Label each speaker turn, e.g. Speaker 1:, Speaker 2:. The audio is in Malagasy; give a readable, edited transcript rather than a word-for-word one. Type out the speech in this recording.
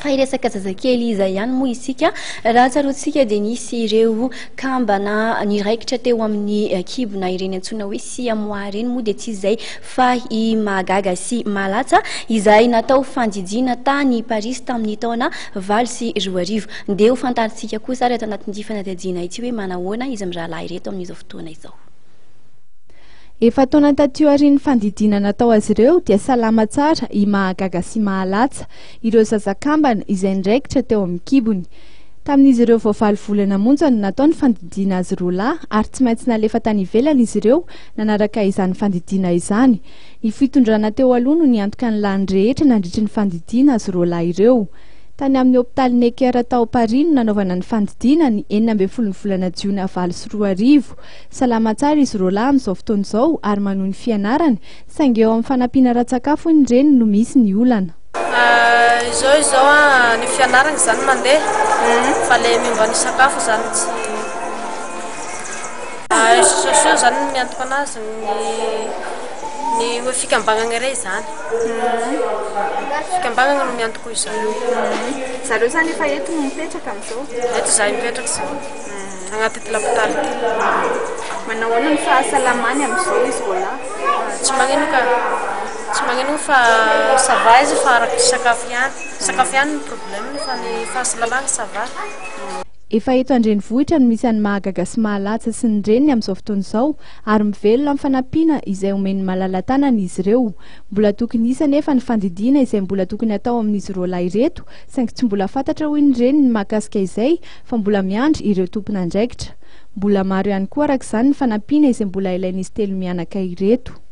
Speaker 1: Fa hiresaka zazakely iza ihany moa isika? Raha tsaroantsika dia nisy ireo kambana niraikitra teo amin'ny kibona ireny antsoina hoe siamois ireny moa dia tsy izay fa i Mahagaga sy Mahalatsa izay natao fandidiana tany Parisy tamin'ny taona 2008. Ndeha ho fantarintsika kosa ary ato anatin'ity fanadihadiana ity hoe manahoana izy mirahalahy ireto amin'izao fotoana izao.
Speaker 2: Efa-taona taty aorian'ny fandidiana natao azy ireo dia salama tsara i Mahagaga sy Mahalatsa, ireo zaza kambana izay niraikitra teo amin'ny kibony. Tamin'izy ireo vao valo volana monja no natao ny fandidiana azy roa lahy ary tsy maintsy nalefa tany ivelany izy ireo nanaraka izany fandidiana izany. Ny fitondrana teo aloha no niantoka ny lany rehetra nandritry ny fandidiana azy roa lahy ireo. Tany amin'ny hopitaly Necker tao Paris no nanaovana ny fandidiana ny 16 ny volana jiona 2008. Salama tsara izy roalahy amin'izao fotoana izao ary manohy ny fianarany, saingy eo amin'ny fanampiana ara-tsakafo hoy ny reniny no misy ny olana.
Speaker 3: Izao izao an, ny fianarana izany mandeha fa ilay miomba ny sakafo izany tsy Association izany no miantoka anazy, ny hoe fikambanana iray izany. Fikambanana no miantoka izany.
Speaker 4: Zareo izany efa eto no mipetraka amin'izao?
Speaker 3: Eto izahay mipetraka izao. Agnaty lapotaly ty.
Speaker 4: Manao ahoana ny fahasalamany amin'izao izy roalahy?
Speaker 3: Tsy magnino ka. Tsy magnino fa ça va izy fa araka ny sakafo ihany. Sakafo ihany ny problème fa ny fahasalamany ça va.
Speaker 2: Efa eto an-drenivohitra no misy an'i Mahagaga sy Mahalatsa sy ny reniny amin'izao fotoana izao ary mivelona amin'ny fanampiana izay omen'ny malala-tanana izy ireo. Mbola tokony hisy anefa ny fandidiana izay mbola tokony hatao amin'izy roalahy ireto saingy tsy mbola fantatra hoy ny reniny ny mahakasika izay fa mbola miandry ireo tompon'andraikitra. Mbola maro ihany koa araka izany ny fanampiana izay mbola ilain'izy telo mianaka ireto.